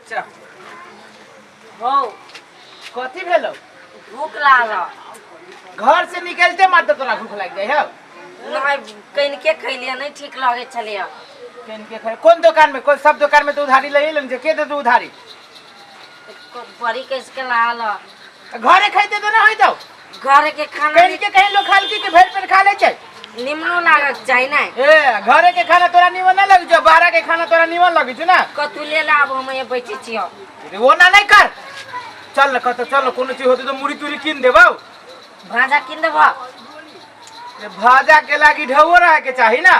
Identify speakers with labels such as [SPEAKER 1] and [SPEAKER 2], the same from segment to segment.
[SPEAKER 1] बच्चा
[SPEAKER 2] हो।
[SPEAKER 1] कथी भेलो?
[SPEAKER 2] भूख लागल।
[SPEAKER 1] घर से निकलते मात्र तोरा भूख लागि जाइ हौ?
[SPEAKER 2] नहीं, कनिके खैलिए, नहीं ठीक लगे छलिए।
[SPEAKER 1] कनिके खै कोन दुकान में? कोन सब दुकान में तो उधारी ले लेन जे के दे दू उधारी?
[SPEAKER 2] बड़ी कैस के लागल।
[SPEAKER 1] घरे खैते तो ना होई तो।
[SPEAKER 2] घर के खाना
[SPEAKER 1] कनिके कहीं लोग खाल की के भरि पेट खा ले छै।
[SPEAKER 2] निमनो लागक चाही ना।
[SPEAKER 1] ए घरे के खाना तोरा निमन ना लगे छौ, बाहर के खाना तोरा निमन लगे छौ ना।
[SPEAKER 2] कतू ले लाब, हम यहाँ बैठे छियो।
[SPEAKER 1] अरे वो ना नहीं कर, चल न कतौ चल न, कोनो चीज होते तो मुड़ी तुड़ी कीन देबौ।
[SPEAKER 2] भाजा कीन देबो।
[SPEAKER 1] ए, भाजा के लागी ढौओ रहे के चाही ना।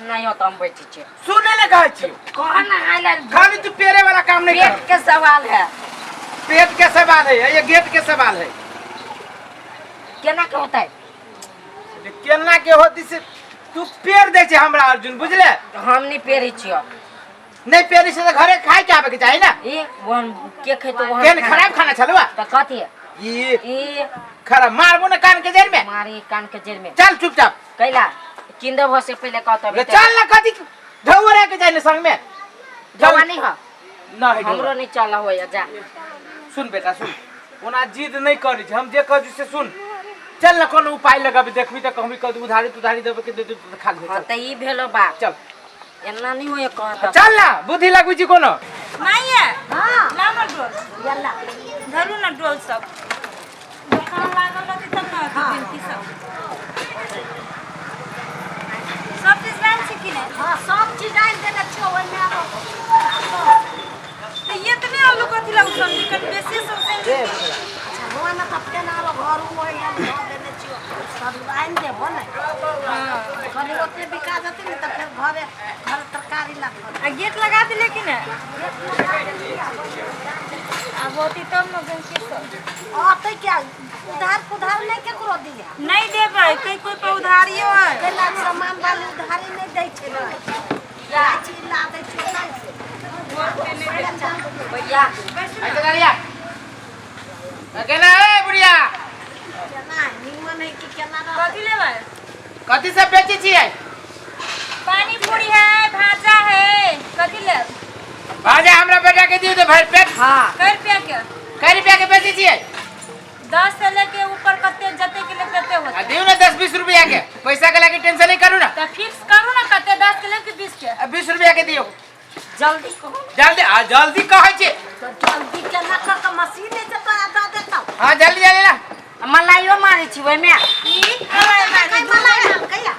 [SPEAKER 2] नहीं हो तो हम बैठे छियो।
[SPEAKER 1] सुने ले कहै छी।
[SPEAKER 2] कौन आइला?
[SPEAKER 1] खाली तू पेरे वाला काम नहीं कर।
[SPEAKER 2] पेट के सवाल है।
[SPEAKER 1] पेट के सवाल है, ये गेट के सवाल है।
[SPEAKER 2] केना के होता है?
[SPEAKER 1] केना के होती से तू पेड़ दे छे हमरा अर्जुन, बुझले?
[SPEAKER 2] हम नहीं पेरे छियो।
[SPEAKER 1] नहीं पेरे से तो घरे खाए के आवे के चाही ना।
[SPEAKER 2] ए वन के खेतो वहां
[SPEAKER 1] केन खराब खाना छलवा?
[SPEAKER 2] त कथी है?
[SPEAKER 1] ये
[SPEAKER 2] ई
[SPEAKER 1] खराब मारबो ना कान के जड़ में।
[SPEAKER 2] मारी कान के जड़ में।
[SPEAKER 1] चल चुपचाप।
[SPEAKER 2] कैला किन देबो से पहले कहत।
[SPEAKER 1] रे चल ना, कथी ढौआ रहे के चाही ना संग में।
[SPEAKER 2] ढौआ नहीं हो?
[SPEAKER 1] ना है।
[SPEAKER 2] हमरो नहीं चल होया जा।
[SPEAKER 1] सुन बेटा सुन, ओना जिद नहीं करी छै, हम जे कहै से सुन। चल ना कोनो उपाय लगाबी, देखबी तऽ कहबी कद उधारी तुधारी देबे के दे दे तऽ खा ले।
[SPEAKER 2] हां त ई भेलो बात।
[SPEAKER 1] चल।
[SPEAKER 2] एना नहीं होय कहत।
[SPEAKER 1] चल ना, बुद्धि लगबै छी कोनो।
[SPEAKER 3] माइया।
[SPEAKER 4] हां।
[SPEAKER 3] लाओ ना डोल।
[SPEAKER 4] यल्ला।
[SPEAKER 3] धरू ना डोल सब। दोकान लागल रहतै तब ना।
[SPEAKER 4] हाँ।
[SPEAKER 3] की सब सब चीज लायल छी कि नहि?
[SPEAKER 4] हां, सब चीज आनि देने छियौ ओहिमे आब।
[SPEAKER 3] तऽ एतने आलू कथी लग सब्जी कनि बेसी सब
[SPEAKER 1] रे।
[SPEAKER 4] अच्छा हुआ ना तब केना आब घर ओहि धऽ देने छियौ, सब आनि देबो ने। खाली ओते बिका जेतै ने तऽ फेर घरे घर तरकारी लागत।
[SPEAKER 3] आ गेट लगा देले कि नहि? आब होती तब ने गंकी सब।
[SPEAKER 4] अतै क्या उधार पुधार नहि केकरो दिया।
[SPEAKER 3] नहि देबै, कोई कोई पर उधारियो है।
[SPEAKER 4] कैला सामान वाली उधारी नहि दै छै ने, जाइ छी ला दै छै नहि से।
[SPEAKER 2] भैया।
[SPEAKER 1] अच्छा गाड़िया केना ए बुढ़िया?
[SPEAKER 4] केना निमन है कि केना रहतै?
[SPEAKER 3] कथी लेबै?
[SPEAKER 1] कथी सब बेचै छियै?
[SPEAKER 3] पानी पूरी है, भाजा है, कथी लेब?
[SPEAKER 1] भाजा हमरा बेटा के दियौ तऽ भरि पेट।
[SPEAKER 2] हां।
[SPEAKER 3] कै रुपया के?
[SPEAKER 1] कै रुपया के बेचै छियै?
[SPEAKER 3] 10 से लेके ऊपर कते जते के लेब तते होतै।
[SPEAKER 1] आ दियौ ने 10-20 रुपया के, पैसा के लागी टेंशन नहीं करू ना।
[SPEAKER 3] तऽ फिक्स करू ना, कते 10 के लेब कि 20 के?
[SPEAKER 1] आ 20 रुपया के दियौ।
[SPEAKER 2] जल्दी कहो।
[SPEAKER 1] जल्दी आ जल्दी कहै छी।
[SPEAKER 4] तऽ जल्दी केना कर कऽ मशीन नहि छै तोरा दऽ देतौ।
[SPEAKER 1] हां जल्दी जल्दी ला।
[SPEAKER 2] मलाइयो मारै छी ओहिमे।
[SPEAKER 3] ई मलाई मारै।
[SPEAKER 4] मलाई मारलकै या?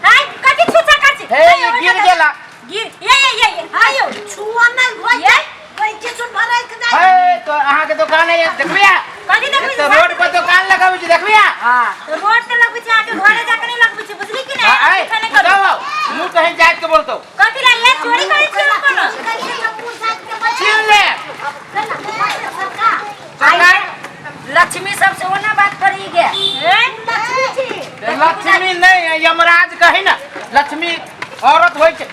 [SPEAKER 3] हाय कथी छुछा काची?
[SPEAKER 1] हे ई गिर गेला।
[SPEAKER 3] गिर ये ये ये ये आयो।
[SPEAKER 4] छुआ नहि होइ
[SPEAKER 3] ये?
[SPEAKER 4] कोई किछु भराइ के जाइ।
[SPEAKER 1] हे तो अहाँ के दुकान है देखबिया?
[SPEAKER 3] कथी देखबै?
[SPEAKER 1] तो रोड पर दुकान लगाबै छी देखबिया?
[SPEAKER 2] हां।
[SPEAKER 3] रोड पे लगबै छै, अहाँके घरे जाके नहि लगबै छै, बुझली कि नहि?
[SPEAKER 1] आय
[SPEAKER 3] पीछा नहि करू।
[SPEAKER 1] जाओ मुंह कहीं जात के बोलतो।
[SPEAKER 3] कथी ला ये चोरी करै छी हम कोनो?
[SPEAKER 1] छीन ले।
[SPEAKER 4] सरकार
[SPEAKER 1] सरकार
[SPEAKER 2] लक्ष्मी सबसे ओना बात करी गे।
[SPEAKER 3] ए
[SPEAKER 1] लक्ष्मी नहीं यमराज कही ना, लक्ष्मी औरत होइ छै।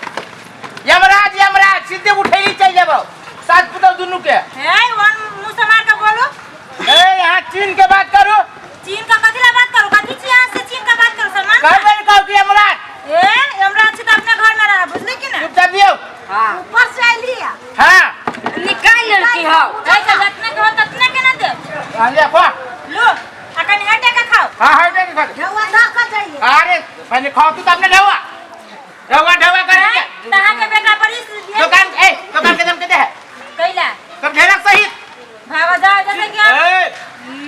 [SPEAKER 1] यमराज यमराज सीधे उठेली चल जाबो सात पुतौ दुनू के।
[SPEAKER 3] हे वन मुंह से मार के बोलो।
[SPEAKER 1] ए यहाँ चीन के बात करू।
[SPEAKER 3] चीन का कथी ला बात करू? कथी छी अहाँ से चीन का बात करू सलमान?
[SPEAKER 1] कहबे कहू कि यमराज।
[SPEAKER 3] ए यमराज छी त अपने घर में रह, बुझली कि ना?
[SPEAKER 1] चुपचाप दियौ।
[SPEAKER 2] हां।
[SPEAKER 4] ऊपर से अयली है।
[SPEAKER 1] हां।
[SPEAKER 2] निकाल लड़की हो।
[SPEAKER 3] ए त जतने के हो ततने के ना देब।
[SPEAKER 1] आ ले खा।
[SPEAKER 3] लो आ कनि हटे के खाओ।
[SPEAKER 1] हां हटे के खा।
[SPEAKER 4] ढौआ दऽ कऽ जाइए।
[SPEAKER 1] अरे पहले खाओ तू तो अपने ढौआ ढौआ ढौआ करे के।
[SPEAKER 3] तहाँ के बेटा बड़ी
[SPEAKER 1] दुकान ए दुकान के दम के दे है।
[SPEAKER 3] कैला
[SPEAKER 1] तब ढेरक सहित
[SPEAKER 3] भागा जा जैसे कि
[SPEAKER 1] ए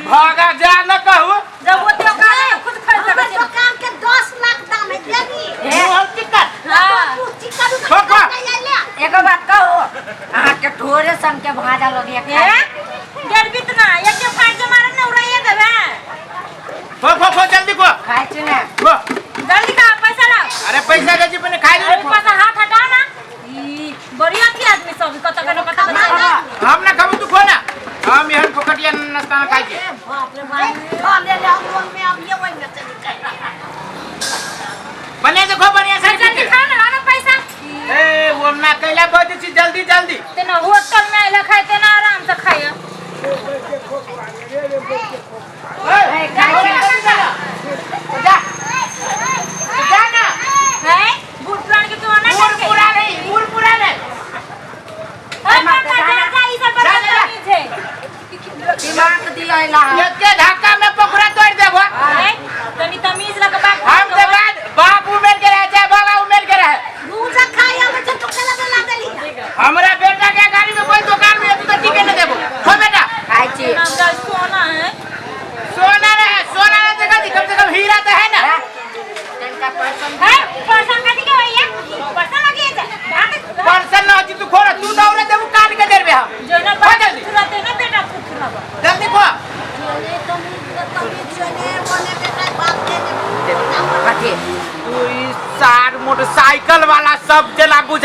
[SPEAKER 1] भागा जा न कहू।
[SPEAKER 3] जब वो तो का खुद खरीद
[SPEAKER 4] हमर
[SPEAKER 3] सकै छै।
[SPEAKER 4] दुकान के 10 लाख दाम है देबी?
[SPEAKER 1] मुँह हम चिक्कर।
[SPEAKER 3] हां।
[SPEAKER 4] तू चिकन
[SPEAKER 1] खो, खो।
[SPEAKER 2] एगो बात कहो, अहाँ के ढोरे सन के भाजा लगिया
[SPEAKER 3] ए
[SPEAKER 2] खाए।
[SPEAKER 3] डरबी त ना, एक के फाड़ के मारब ना उड़ाइए देबे।
[SPEAKER 1] खो खो खो जल्दी खो।
[SPEAKER 2] खाए छी ना।
[SPEAKER 1] खो
[SPEAKER 3] जल्दी खा, पैसा लाओ।
[SPEAKER 1] अरे पैसा दे छी पहले खाइ ले।
[SPEAKER 3] अरे पैसा हाथ हटा ना, ई बढ़िया थी आदमी सब कत कत कत कत।
[SPEAKER 1] हम ना खाबू तू खो ना, हम एहन फोकटिया नाश्ता ना खाइ छी।
[SPEAKER 4] ए बाप रे बाप, खा ले ले, हम ओहिमे अब ये ओहिमे से निकल।
[SPEAKER 1] बढ़िया से खो, बढ़िया से।
[SPEAKER 3] जल्दी खा ना, लाओ ना पैसा।
[SPEAKER 1] ए वो ना कैला बजै छी जल्दी जल्दी।
[SPEAKER 3] तेना होटल में आइला खाए तेना आराम से खाए।
[SPEAKER 1] ए जा जा ना।
[SPEAKER 3] है बूढ़ पुरान के क्यों ना?
[SPEAKER 1] बूढ़ पुरान नहीं, बूढ़ पुरान है।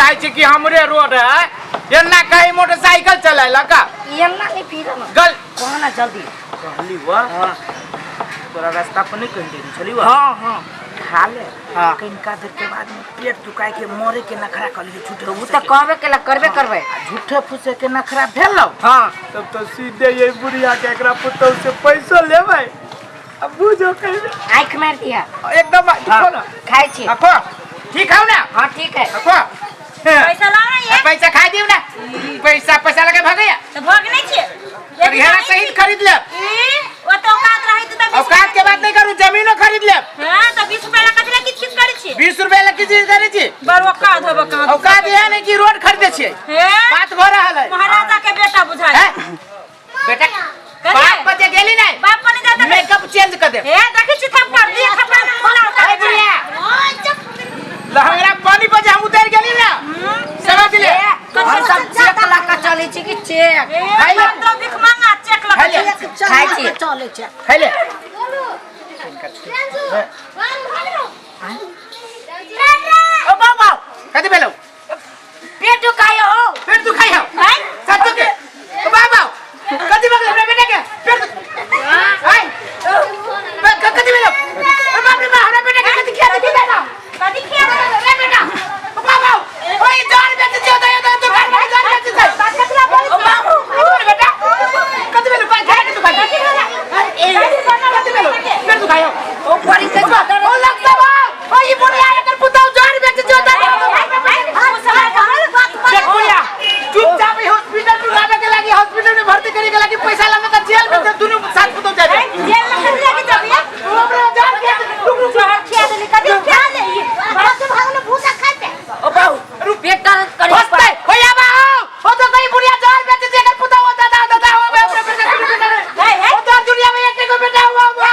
[SPEAKER 1] बुझाइ छै कि हमरे रोड है। एना कहीं मोटरसाइकिल चलेलक
[SPEAKER 2] एना नहीं फिर ना।
[SPEAKER 1] गल
[SPEAKER 2] कहो ना जल्दी।
[SPEAKER 5] कहली वह तोरा रास्ता पर नहीं कहि देली छली वह।
[SPEAKER 2] हाँ हाँ।
[SPEAKER 5] खा ले।
[SPEAKER 1] हाँ।
[SPEAKER 5] कनिका देर के बाद में पेट दुखाय के मरे के नखरा कर लिए झूठे
[SPEAKER 2] उ
[SPEAKER 5] फूसे
[SPEAKER 2] तो
[SPEAKER 5] के।
[SPEAKER 2] कहबे केला करबे करबे।
[SPEAKER 5] झूठे फूसे के नखरा भेलौ।
[SPEAKER 1] हाँ।
[SPEAKER 5] तब तो सीधे ये बुढ़िया के एकरा पुतौ से पैसो लेबै। अब बुझो कहिबे।
[SPEAKER 2] आँख मार दिया।
[SPEAKER 1] एकदम खो ना।
[SPEAKER 2] खाइ छी।
[SPEAKER 1] हाँ, खो। ठीक हौ ना?
[SPEAKER 2] हाँ ठीक है।
[SPEAKER 1] खो।
[SPEAKER 3] पैसा लाओ ना ये।
[SPEAKER 1] पैसा खा दियो ना। पैसा पैसा लगे भगैया।
[SPEAKER 3] तो भग नहीं छिए।
[SPEAKER 1] करिहारा सहित खरीद ले।
[SPEAKER 3] ई ओ तो औकात रही त 20
[SPEAKER 1] औकात के बात नहीं करू, जमीनो खरीद ले।
[SPEAKER 3] हां त 20 रुपया ला कथि ला किछ किछ करै छिए?
[SPEAKER 1] 20 रुपया ला किछ किछ करै छी।
[SPEAKER 3] बड़ औकात होबे कहाँ।
[SPEAKER 1] औकात यह नहीं कि रोड खरीदे छिए।
[SPEAKER 3] हे
[SPEAKER 1] बात भ रहल है।
[SPEAKER 3] महाराजा के बेटा बुझाय।
[SPEAKER 1] हैं? बेटा
[SPEAKER 3] कथी?
[SPEAKER 1] बाप पर जे गेली नहीं,
[SPEAKER 3] बाप पर नहीं जाता।
[SPEAKER 1] मेकअप चेंज कर दे।
[SPEAKER 3] हे देखै छी थप्पड़ दिए थप्पड़ खोला
[SPEAKER 1] अरे बुढ़िया लहंगरा पानी पर जे हम उतर गेली ना, समझ ले।
[SPEAKER 2] हम सब चेक ला के चलै छी कि चेक।
[SPEAKER 1] खाइ ले।
[SPEAKER 3] तो भीख मांगा चेक लगा
[SPEAKER 1] खाइ ले।
[SPEAKER 2] खाइ छी।
[SPEAKER 4] चलै छै।
[SPEAKER 1] खाइ ले। ओ बाबा कथी भेलौ?
[SPEAKER 2] पेट दुखाय हो।
[SPEAKER 1] पेट दुखाइ हौ सच्चो के? ओ बाबा कथी भऽ गेल हमरा बेटा के? पेट आइ कथी भेलौ? ओ बाप रे बाप, हमरा बेटा के कथी खिया देलही बेटा?
[SPEAKER 3] कथी खिया देलही
[SPEAKER 1] रे बेटा? ओ बाबा ओइ जान बेच छियौ त एतऽ दुकान में जान बेच छै।
[SPEAKER 3] कथी ला बोलै
[SPEAKER 1] ओ बाबू कथी भेलौ बेटा? कथी भेलौ? पाइ खाय के दुखाइ? कथी भेलौ? पेट दुखाइ हौ?
[SPEAKER 2] ओ परी के
[SPEAKER 1] ओ लगता बा ओ ई बुढ़िया एकर पुतहु जान बेच छियौ त। देख बुढ़िया, चुपचाप ई हॉस्पिटल में लावे के लागी, हॉस्पिटल में भर्ती करे के लागी पैसा लगे त जेल में त दुनू साथ पुतहु जाबे।
[SPEAKER 3] जेल में कथी लागी जाबे?
[SPEAKER 1] हमरा जान के रुक रुक
[SPEAKER 3] जहर खिया देली कथी खिया देली?
[SPEAKER 2] ओ बाबू पेट दर्द करे।
[SPEAKER 1] फसते होया बा ओ तो कहीं बुढ़िया जान बेच जे एकर पुतहु हो दादा दादा हो बे हमरा बेटा के बेटा रे। ओ तो दुनिया में एक एगो बेटा हुआ हुआ।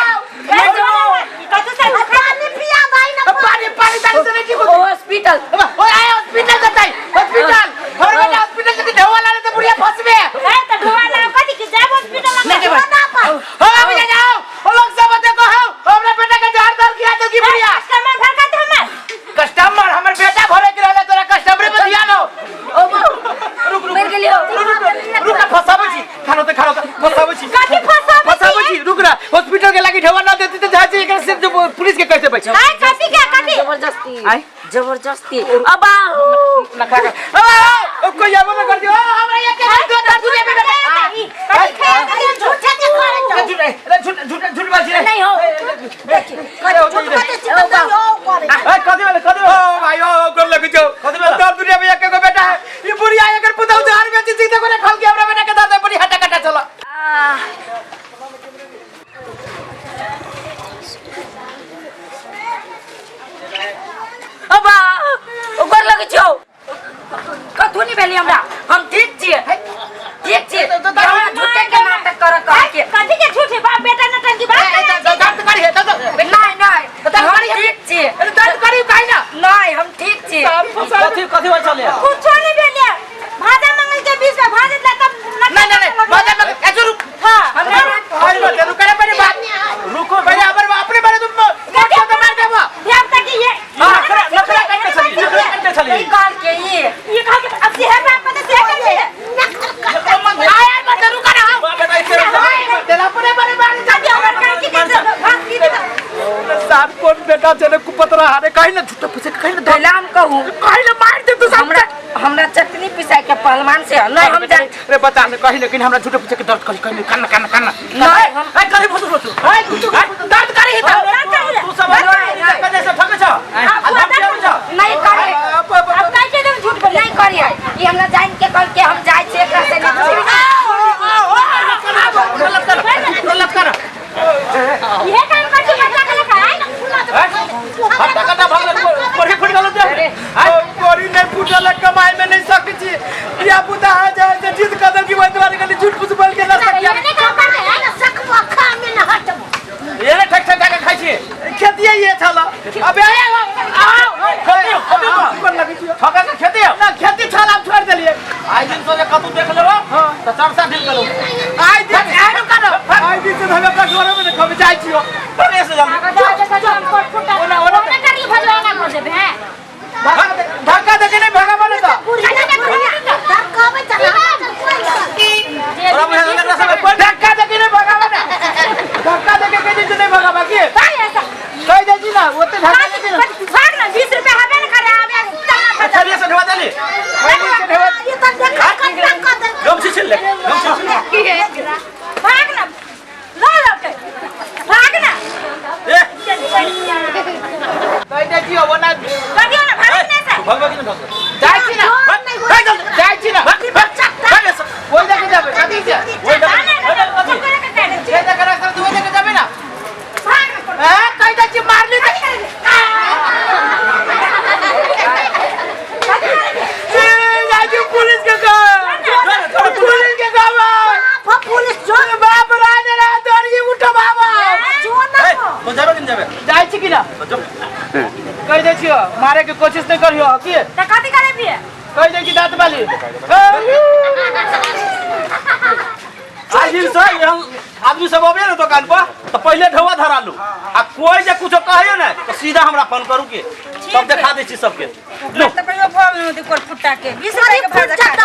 [SPEAKER 3] कथी से
[SPEAKER 4] पानी पिया भाई ना।
[SPEAKER 1] पानी पानी तानी से नहीं ठीक
[SPEAKER 2] ओ
[SPEAKER 1] होती।
[SPEAKER 2] हॉस्पिटल।
[SPEAKER 1] ओ आए हॉस्पिटल जतई, हॉस्पिटल हमर बेटा हॉस्पिटल जतई, ढोवा लाले त बुढ़िया फसबे।
[SPEAKER 3] ए त ढोवा लाओ कथी के जाब हॉस्पिटल में?
[SPEAKER 1] नहीं जेबै। हो अभी जा जाओ ओ लोग सब देखो हो हमरा बेटा के जहर दल खिया दल की बुढ़िया।
[SPEAKER 3] कस्टमर भर का हमर
[SPEAKER 1] कस्टमर हमर बेटा भरे के रहले, तोरा कस्टमर पे ध्यान हो।
[SPEAKER 2] ओ बाबू
[SPEAKER 1] रुक रुक
[SPEAKER 2] मर गेलियो।
[SPEAKER 1] रुक रुक रुक ना, फसाबै छी खानो त खानो त फसाबै छी।
[SPEAKER 3] कथी फसाबै छी?
[SPEAKER 1] फसाबै छी रुक ना। हॉस्पिटल के लागी ढोवा ना देती त जाइ छी एकरा से पुलिस के कह देबै।
[SPEAKER 3] आय कथी के कथी?
[SPEAKER 2] जबरदस्ती
[SPEAKER 1] आय।
[SPEAKER 2] जबरदस्ती। अब बाबू
[SPEAKER 1] नखरा कर ओ ओ कोई आबो ना कर दियो। ओ हमरा ये के दो दर दुनिया में बेटा।
[SPEAKER 3] कथी खिया देली?
[SPEAKER 4] झूठे के करे
[SPEAKER 1] झूठ रे, झूठ झूठ झूठ बाजी रे।
[SPEAKER 2] नहीं हो।
[SPEAKER 1] देखी
[SPEAKER 4] झूठ बाजै छी तऽ नहि हो करे।
[SPEAKER 1] ए कथी भेलै कथी? ओ भाई ओ गोर लग जाओ।
[SPEAKER 5] कथी भेलै?
[SPEAKER 1] तब दुनिया में एक एगो बेटा है ई बुढ़िया एकर पुतहु जहर बेची छी त कोने खल के हमरा बेटा के दर्द बड़ी हटा कटा चला।
[SPEAKER 2] अब गोर लगे छौ। कथू नहीं भेली हमरा, हम ठीक छियै ठीक छियै। हमरा झूठे के नाटक कर कह के।
[SPEAKER 3] कथी के झूठे? बाप बेटा नटंकी बात
[SPEAKER 1] ए
[SPEAKER 3] करै
[SPEAKER 1] दर्द करी है दर्द।
[SPEAKER 2] नहीं नहीं
[SPEAKER 1] दर्द
[SPEAKER 2] हम
[SPEAKER 1] करी है।
[SPEAKER 2] ठीक छियै।
[SPEAKER 1] अरे दर्द करी काहे ना?
[SPEAKER 2] नहीं हम ठीक छियै।
[SPEAKER 5] कथी कथी होइ छलै?
[SPEAKER 3] कुछो नहीं भेलै। भाजा मंगल के बीच में भाजत ला तब
[SPEAKER 1] नहीं नहीं नहीं बाजा में ऐसे रुक।
[SPEAKER 3] हां
[SPEAKER 1] हमरा अरे बात रुक रे पहले बात
[SPEAKER 5] रुको।
[SPEAKER 1] पहले अबर अपने बारे तुम मोट को मार देबो।
[SPEAKER 3] ध्यान तक ये
[SPEAKER 5] नखरा नखरा करते छली, नखरा करते छली।
[SPEAKER 2] ई कहल के ई
[SPEAKER 3] ये कहा के अब से है बाप पता से कर ले।
[SPEAKER 1] आया मत रुक ना।
[SPEAKER 5] बाप बेटा इतने
[SPEAKER 1] तेरा अपने बारे मार
[SPEAKER 3] कथी हमर काहे के भाग की दे।
[SPEAKER 1] सार कोन बेटा चले कुपतरा हारे कहीं ना झूठा पूछे कहीं ना
[SPEAKER 2] पहला हम कहू
[SPEAKER 1] कहीं ना मार दे तू सब।
[SPEAKER 2] हमरा हमरा चटनी पिसाई के पहलवान से नहीं हम जान।
[SPEAKER 1] रे बता ने कहीं लेकिन हमरा झूठे पूछे के दर्द करी कहीं कान कान कान
[SPEAKER 2] नहीं हम
[SPEAKER 1] ए कहीं फुसु फुसु ए दर्द करी ही
[SPEAKER 5] तू सब कने से ठकै छ
[SPEAKER 2] नहीं करे।
[SPEAKER 3] अब काहे के एकदम झूठ बोले?
[SPEAKER 2] नहीं करिए ई हमरा जान के कहल के हम जाय छी एकरा से नहीं।
[SPEAKER 1] गलत कर गलत कर।
[SPEAKER 3] ये काम कर छी बच्चा के लेखा आय।
[SPEAKER 5] हट्टा कट्टा भगल पढ़े फुट गेल ते।
[SPEAKER 1] कोरी नहीं फूटल कमाई में नहीं सकै छी धिया पुता आ जाए से जिद कदम की वही दुआरे कनी झूठ फूस बोल के ना सकिया।
[SPEAKER 3] ये काम कर ले।
[SPEAKER 4] सकबो खा में न हटबो।
[SPEAKER 5] ये ने ठक ठक के खाइ छी।
[SPEAKER 1] खेतिए ये छल अबे आओ
[SPEAKER 5] खेती हो, खेती हो।
[SPEAKER 1] कोन लगै छी
[SPEAKER 5] ठका के खेती हो।
[SPEAKER 1] ना खेती छल हम छोड़ देलिए।
[SPEAKER 5] आइ दिन से कतू देख लेबो त चरसा ढील गेलौ।
[SPEAKER 1] आइ दिन आइ रुका न आइ दिन से हम अपना घरे में खब जाइ छियो।
[SPEAKER 5] अरे से जल्दी।
[SPEAKER 3] ओना ओना कर ली भजवाना कर देबे हैं।
[SPEAKER 1] धक्का दे के नहीं भगाबो नहीं तो। मारे के कोशिश नहीं करियो की
[SPEAKER 3] त कथी करे पिए
[SPEAKER 1] कह दे कि दांत वाली
[SPEAKER 6] आज दिन से हम आदमी सब अबे ने दुकान पर तो पहले ढौआ धरा लू आ कोई जे कुछो कहियो ने तो सीधा हमरा फोन करू के तब देखा दै छी सबके लो
[SPEAKER 3] त कहियो भऽ गेल कोर फुट्टा के 20 रुपया के भाजा खा।